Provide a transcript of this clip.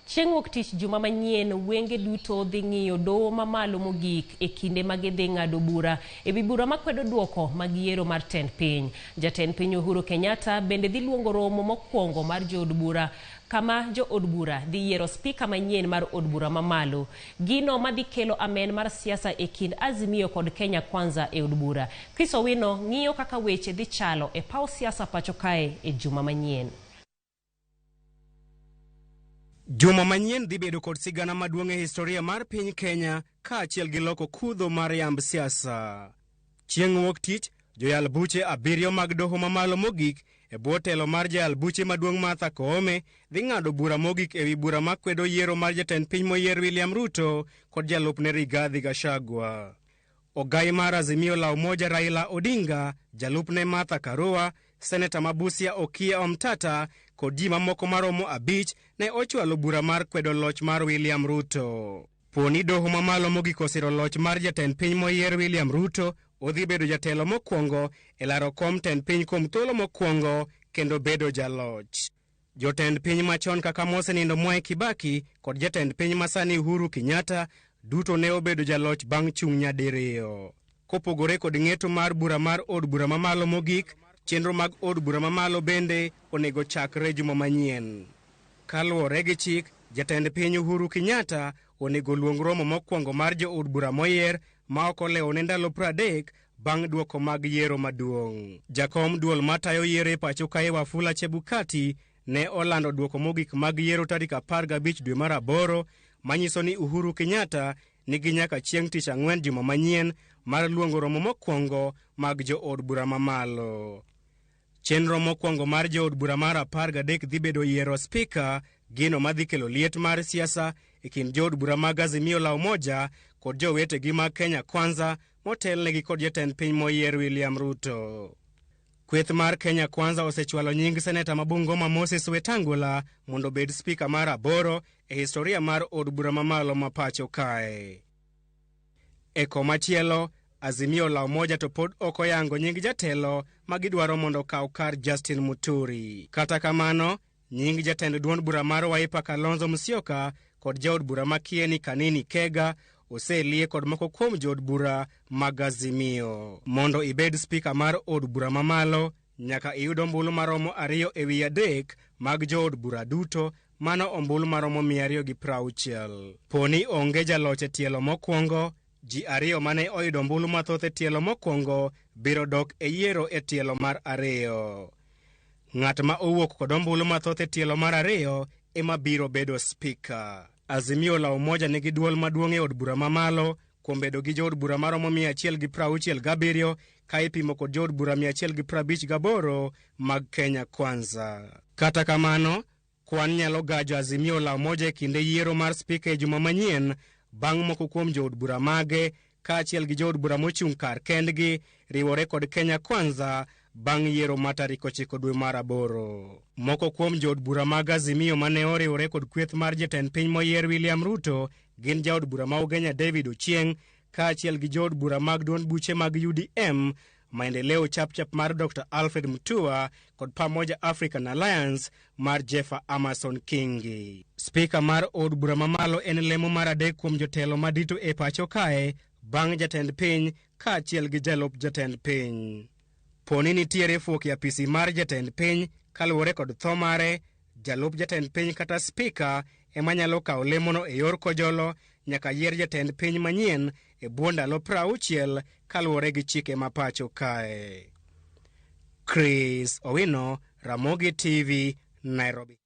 Chieng' wuok tich juma manyien, wenge duto dhi ng'iyo doho mamalo mogik e kinde ma gidhi ng'ado bura e wi bura makwedo duoko mag yiero mar tend piny. Jatend piny Uhuru Kenyatta bende dhi luongo romo mokwongo mar jood bura kama jood bura dhi yiero spika manyien mar od bura mamalo. Gino madhi kelo amen mar siasa e kind Azimio kod Kenya Kwanza e od bura. Chris Owino ng'iyo kaka weche dhi chalo e paw siasa pacho kae e juma manyien. Juma manyien dhi bedo kod sigana maduong' e historia mar piny Kenya kaachiel gi loko kudho mar yamb siasa. Chieng' wuok tich, joyal buche 7 mag doho mamalo mogik e bwo telo mar jayal buche maduong' Martha Koome dhi ng'ado bura mogik ewi bura makwedo yiero mar jatend piny moyier William Ruto kod jalupne Rigathi Gachagua. Ogai mar Azimio la Umoja Raila Odinga, jalupne Martha Karua, Seneta ma Busia Okiya Omtata kod ji mamoko maromo 5 ne ochwalo bura mar kwedo loch mar William Ruto. Poni doho mamalo mogik osiro loch mar jatend piny moyier William Ruto, odhi bedo jatelo mokwongo e laro kom tend piny kuom thuolo mokwongo kendo bedo jaloch. Jotend piny machon kaka mosenindo Mwai Kibaki kod jatend piny masani Uhuru Kenyatta duto ne obedo jaloch bang' chung' nyadiriyo. Kopogore kod ng'eto mar bura mar od bura mamalo mogik, chenro mag od bura mamalo bende onego chakre juma manyien. Kaluwore gi chik, jatend piny Uhuru Kenyatta onego luong romo mokwongo mar jood bura moyier ma ok olewo ne ndalo 30 bang' duoko mag yiero maduong'. Jakom duol matayo yiero e pacho kae Wafula Chebukati ne olando duoko mogik mag yiero tarik 15 dwe mar 8, manyiso ni Uhuru Kenyatta nigi nyaka chieng' tich ang'wen juma manyien mar luongo romo mokwongo mag jood bura mamalo. Chenro mokwongo mar jood bura mar 13 dhi bedo yiero spika, gino madhi kelo liet mar siasa e kind jood bura mag Azimio la Umoja kod jowetegi mag Kenya Kwanza motelnegi kod jatend piny moyier William Ruto. Kweth mar Kenya Kwanza osechwalo nying seneta ma Bungoma Moses Wetangula mondo obed spika mar 8 e historia mar od bura mamalo ma pacho kae. E komachielo, Azimio la Umoja to pod ok oyango nying jatelo ma gidwaro mondo okaw kar Justin Muturi. Kata kamano, nying jatend duond bura mar Wiper Kalonzo Musyoka kod jaod bura ma Kieni Kanini Kega oselie kod moko kuom jood bura mag Azimio. Mondo ibed spika mar od bura mamalo, nyaka iyud ombulu maromo 2 ewi 3 mag jood bura duto, mano ombulu maromo 260. Poni onge jaloch e tielo mokwongo, ji 2 mane oyudo ombulu mathoth e tielo mokwongo biro dok e yiero e tielo mar 2. Ng'at ma owuok kod ombulu mathoth e tielo mar 2 ema biro bedo spika. Azimio la Umoja nigi duol maduong' e od bura mamalo kuom bedo gi jood bura maromo 167 ka ipimo kod jood bura 158 mag Kenya Kwanza. Kata kamano, kwan nyalo gajo Azimio la Umoja e kinde yiero mar spika e juma manyien bang' moko kuom jood bura mage kaachiel gi jood bura mochung' kar kendgi riwore kod Kenya Kwanza bang' yiero ma tarik 9 dwe mar 8. Moko kuom jood bura mag Azimio mane oriwore kod kweth mar jatend piny moyier William Ruto gin jaod bura ma Ugenya David Ochieng' kaachiel gi jood bura mag duond buche mag UDM, Maendeleo Chapchap mar Dr. Alfred Mutua kod Pamoja African Alliance mar Jeffa Amason Kingi. Spika mar od bura mamalo en lemo mar 3 kuom jotelo madito e pacho kae bang' jatend piny kaachiel gi jalup jatend piny. Poni nitiere fuok e apisi mar jatend piny kaluwore kod tho mare, jalup jatend piny kata spika ema nyalo kawo lemono e yor kojolo nyaka yier jatend piny manyien e bwo ndalo 60 kaluwore gi chike ma pacho kae. Chris Owino, Ramogi TV, Nairobi.